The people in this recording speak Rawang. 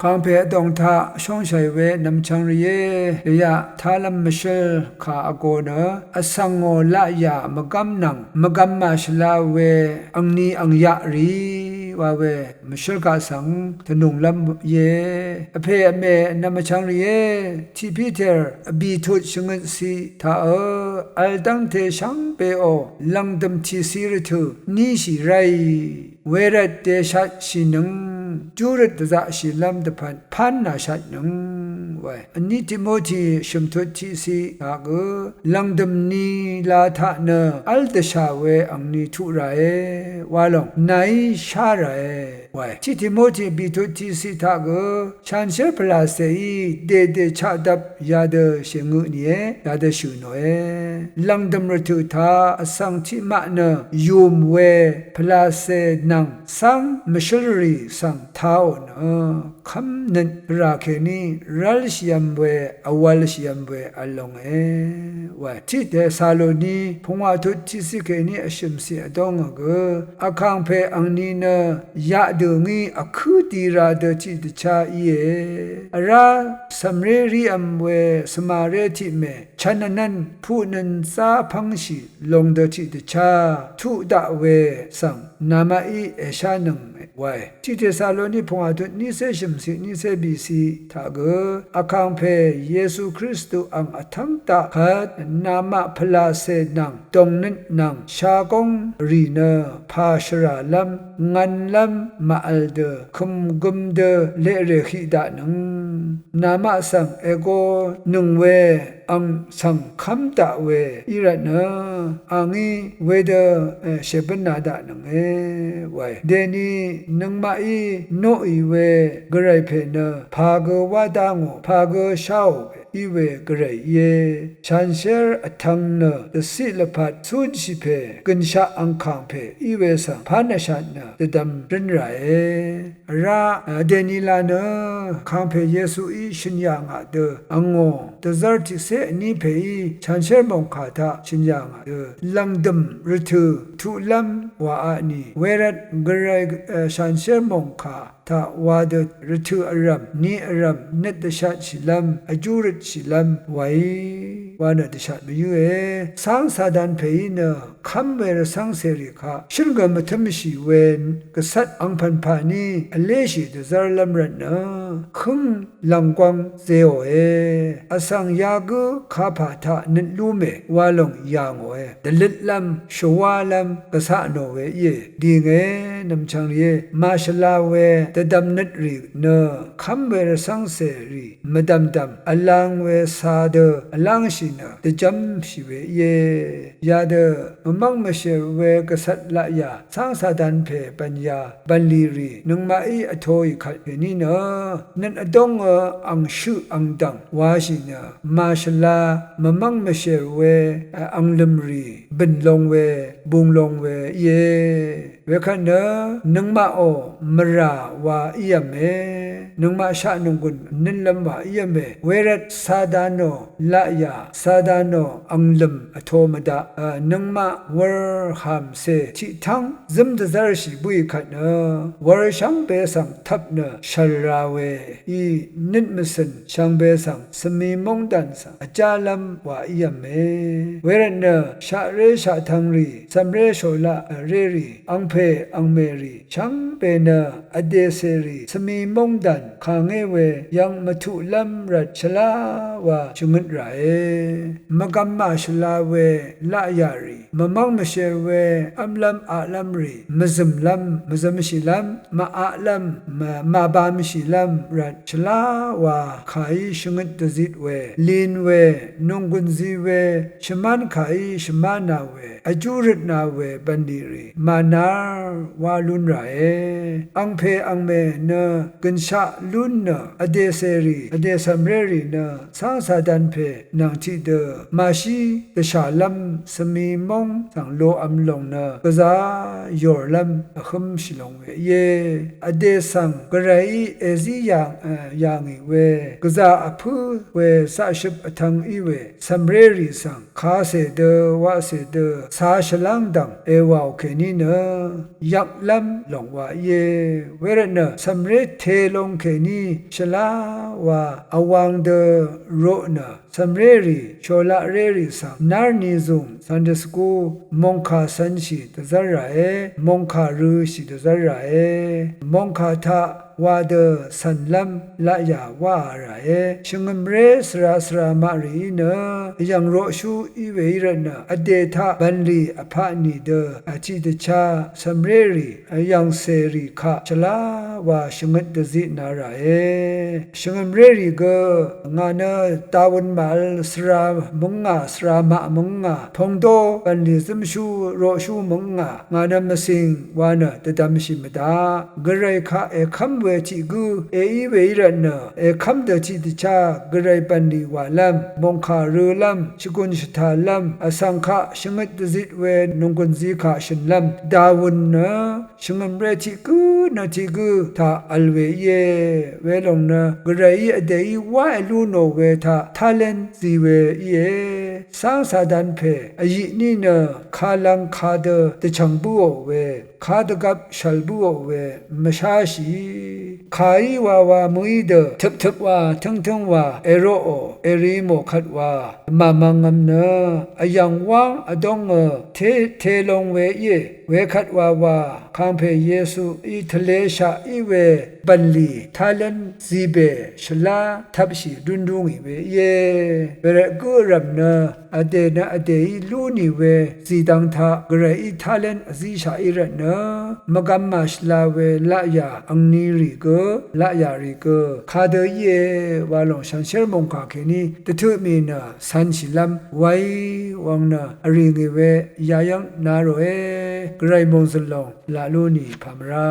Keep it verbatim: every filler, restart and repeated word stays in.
Kàngpè vdòng taq shóngshàì we nv̀mchvng rìé, dèyaq tálv́m mvshǿl kà vgō nø, vsvng ngò laqyà mvgv́m nvng mvgvm màshvla we angni angyaq rì wa we mvshǿl kaq svng dvnùnglv́m íe. Vpè vmè nv̀mchvng rìé, tiq Piter vbìtut shvngøt ciq taq ø, vl dv́ngte shvngbeò lv̀ngdø̀m tìci rvtø̀ níshì ráì, wervt dèshatshìnøng júrøt dvzaqshìlv́m dvpvt pán nàshatnøng wae. Vní Timoti shø̀mtut tiqciq taq gø, lv̀ngdø̀m ni la taq nø v́l dvshà we angni tuq ràe wa lòng nàí shá ràe wae. Tiq Timoti vbìtut tiqciq taq gø, shanshér pvlàcèí dèdè chaqdvp yadø shèngø nìe, yadø shø̀ nòe. Lv̀ngdø̀m rvtø̀ taq vsvng tiqmaq nø yùm we pvlàcè nvng cv́ng mvshǿlrì svng taò nø, kv́mnøt vrà kèní rv́lshìvm we, vwv̄lshìvm we v̄l longe wae. Tiq Tesaloni pungwà tut tiqciq kèní vshø̀mciq vdóngø gø, vkàngpè angni nø yaqdø̀ ngí vkǿ di ra dø tiqdvchá íe. Vrá cv̀mré rívm we svmaré tiqmè chv̄n vnv́n puqnøn zá pv́ngshì long dø tiqdvchá tuq daq we svng namaqí èshánøng wae. Tiq Tesaloni pungwà tut nícé shø̀mciq nícé bìciq taq gø, vkàngpè Yesu Kristu ang vtv́ng daq kvt namaq pvlàcè nvng dòngnøt nvng shagóng rì nø pà shvràlv́m ngv̄nlv́m màvl dø kø̀m gøm dø leqrè hiq daqnøng. Namaq svng ègonøng we ang svng kv́m daq we í rvtnø, a ngí wedø shèbǿna daqnønge wae. Dèni nøngmaqí noqì we gvray pè nø pà gø wá dá ngò, pà gø sháò we í we gvray íe. Shanshér vtvng nø dvciq lvpat cúnshì pè, gø̀nshaq angkàng pè í we svng pán vshat nø dvdvm rǿn ràe. Vrá vdènila nø kàngpè Yesuí shø̀n yà ngà dø angò dvzv́r tiqcé vní pèí shanshér mòngkà taq shø̀n yà ngà dø lv̀ngdø̀m rvtø̀ tuqlv́m wàá ni, wervt gvray shanshér mòngkà taq wa dø rvtø̀ vrv̀m, ni vrv̀m, nøt dvshatshìlv́m, vjú røtshìlv́m waí wa nø dvshat mvyǿe. Cáng Satan pèí nø kv́m we rvcv́ngcèrì kaq shǿn gø mvtǿmshì we gvcvt angpv̀npà ní vléshì dvzv́rlv́m rvtnø, hǿng lv̀nggwv̄ng zeòe. Vsvng yagǿ kapà taq nøt lúmè wa lòng yà ngòe. Dvløtlv́m, shvwálv́m gvcaq nò we íe. Dìnge nv̀mchvng rìé, màshvla we dvdvmnøt rì nø kv́m we rvcv́ngcèrì mvdv̀mdv̀m vlang we ca dø vlángshì nø dvjv́mshì we íe. Yadø mvmv́ng mvshèr we gvcvt laqyà cáng Satan pè bv̀n yà bv̀nlì rì nøngmaqí vtoì kvt kèní nø nøt vdóngø ang shøq ang dv̀ng washì nø màshvla mvmv́ng mvshèr we anglø̀m rì bø̀n long we bung long we íe. Wekvt nø nøngmaqò mvrà wa ív̄me, nøngmaq shaqnònggùn vnǿnlv́m wa ív̄me, wervt Satanò laqyà, Satanò anglø̀m vto mvdaq, nøngmaq wur hàmcè tiqtv́ng zǿm dvzv́rshì bǿì kvt nø wur shvngbe svng tvp nø shv̀l ra we í nøt mvcø̀n shvngbe svng svmi móngdàn svng vjálv́m wa ív̄me. Wervtnø shaqré shaqtvngrì, cv̀mré shòlaq vrérì, angpè angmèrì shvngbe nø vdècèrì svmi móngdàn kàngé we yv̀ng mvtuqlv́m rvt shvlá wa shvngøt ràe. Mvgvm màshvla we laqyà rì, mvmv́ng mvshèr we v́mlv́m aqlv́m rì, mvzø̀mlv́m, mvzømshìlv́m, màaqlv́m, màbamshìlv́m rvt shvlá wa kàí shvngøt dvzit we, lin we, nònggùn zi we, shvmán kàí shvmána we, vjú røtna we bv̀nlì rì mànar wa lún ràe. Angpè angmè nø gø̀nshaq lún nø vdècèrì, vdè cv̀mrérì nø cáng Satan pè nvng tiqdø màshí dvshàlv́m svmi móng svng loqvm lòng nø gvzà yòrlv́m vhǿmshì long we íe. Vdè svng gvrayí èzí yà ngì we gvzà vpǿ we zaqshøp vtvng í we cv̀mrérì svng kacè dø wacè dø ca shvláng dv̀ng èwàò kèní nø yvklv́m lòng wa íe. Wervtnø cv̀mré telong kèní shvlá wa vwang dø roq nø cv̀mrérì, shòlaqrérì svng nárni zùng Sunday school mòngkà cv̄nshì dvzv́r ràe, mòngkà rø̄shì dvzv́r ràe, mòngkà taq wa dø cv̀nlv́m laqyà wáā ràe. Shvngø̀mré svra svra maqrìí nø vyv̀ng roqshú í weí rvtnø vdè taq bv̀nlì vpaq nì dø vtiqdvchá cv̀mrérì vyv̀ngcèrì kaq shvlá wa shvngøt dvzitna ràe. Shvngø̀mrérì gø ngà nø dawøn màvl svra mø̀ngà, svra maq mø̀ngà, pongdó bv̀nlì zǿmshú roqshú mø̀ngà, ngà nø mvcìng wa nø dvdvmshì mvdaq. Gvray kaq èkv́m we tiq gǿ èí weí rvtnø èkv́m dø tiqdvchá Gvray bv̀nlì wàlv́m, mòngkà rølv́m, shvgùn shvtàlv́m, vsvng kaq shvngøt dvzit we nònggùn zi kaq shø̀nlv́m dawøn nø shvngø̀mré tiq gǿ nø tiq gǿ taq vl we íe. Welòng nø Gvrayí vdèí wá èlú nò we taq talent zi we íe. Cáng Satan pè vyiq ní nø kalvng kadø dvchv̀ng bǿò we, kadvgvp shv̀l bǿò we mvsháshì. Kàí wawa mø̀í dø tøptøp wa tǿngtǿng wa èroqò, èrìí mò kvt wa màmvngvm nø vyv̀ng wáng vdóngø te, telong we íe. Wekvt wawa kàngpè Yesuí tvleshaq í we bv̀nlì talent zibè shvlá tvpshì dúndú ngì we íe. Wervt gǿ vrv̀m nø vdè nø vdèí lú nì we zìdvng taq Gvrayí talent vzíshaq í rvtnø mvgvm màshvla we laqyà angnirì gø, laqyà rì gø kadø íe. Walòng shànshér mòngkà kèní dvtø mì nø cv̄nshìlv́m waí wvng nø vrì ngì we yayv́ng na ròe. Gvray mòngzø̀l lòng laq lú nì pàmvrá.